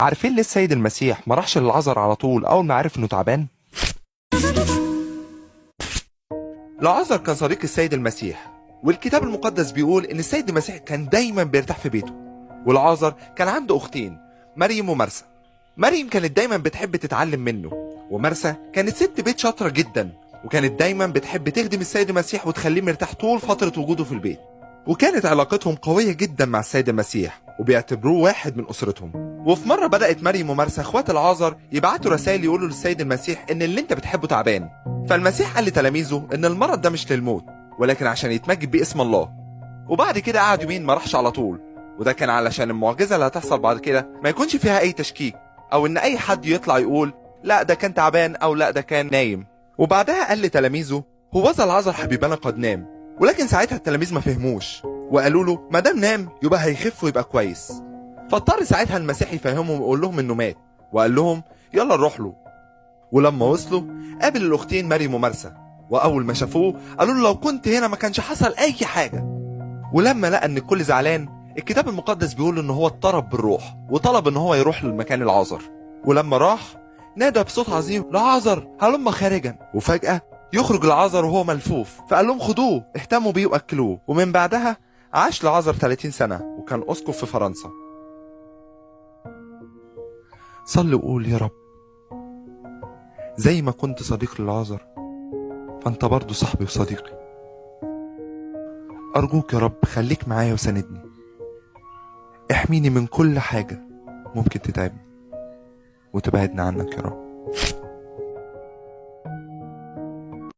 عارفين ليه السيد المسيح ما راحش للعذر على طول اول ما عرف انه تعبان؟ لعازر كان صديق السيد المسيح، والكتاب المقدس بيقول ان السيد المسيح كان دايما بيرتاح في بيته. ولعازر كان عنده اختين، مريم ومرثا. مريم كانت دايما بتحب تتعلم منه، ومرثا كانت ست بيت شاطرة جدا، وكانت دايما بتحب تخدم السيد المسيح وتخليه مرتاح طول فترة وجوده في البيت. وكانت علاقتهم قوية جدا مع السيد المسيح، وبيعتبروه واحد من أسرتهم. وفي مرة بدأت مريم ومرثا اخوات العازر يبعتوا رسائل يقولوا للسيد المسيح إن اللي أنت بتحبه تعبان. فالمسيح قال لتلاميذه إن المرض ده مش للموت، ولكن عشان يتمجد باسم الله. وبعد كده قعد يومين ما راحش على طول، وده كان علشان المعجزة اللي هتحصل بعد كده ما يكونش فيها أي تشكيك، أو إن أي حد يطلع يقول لا ده كان تعبان أو لا ده كان نايم. وبعدها قال لتلاميذه هوذا العازر حبيبنا قد نام. ولكن ساعتها التلاميذ ما فهموش، وقالوا له ما دام نام يبقى هيخف ويبقى كويس. فاضطر ساعتها المسيح يفهمهم ويقول لهم انه مات، وقال لهم يلا نروح له. ولما وصلوا قابل الاختين مريم ومرثا، واول ما شافوه قالوا له لو كنت هنا ما كانش حصل اي حاجه. ولما لقى ان الكل زعلان، الكتاب المقدس بيقول ان هو اضطرب بالروح وطلب ان هو يروح للمكان العازر. ولما راح نادى بصوت عظيم لعازر هلم خارجا. وفجأة يخرج لعازر وهو ملفوف، فقال لهم خدوه اهتموا بيه واكلوه. ومن بعدها عاش لعازر 30 سنة وكان أسقف في فرنسا. صلي وقول يا رب زي ما كنت صديق للعازر فانت برضو صاحبي وصديقي. أرجوك يا رب خليك معايا وساندني، احميني من كل حاجة ممكن تتعبني وتبعدني عنك يا رب.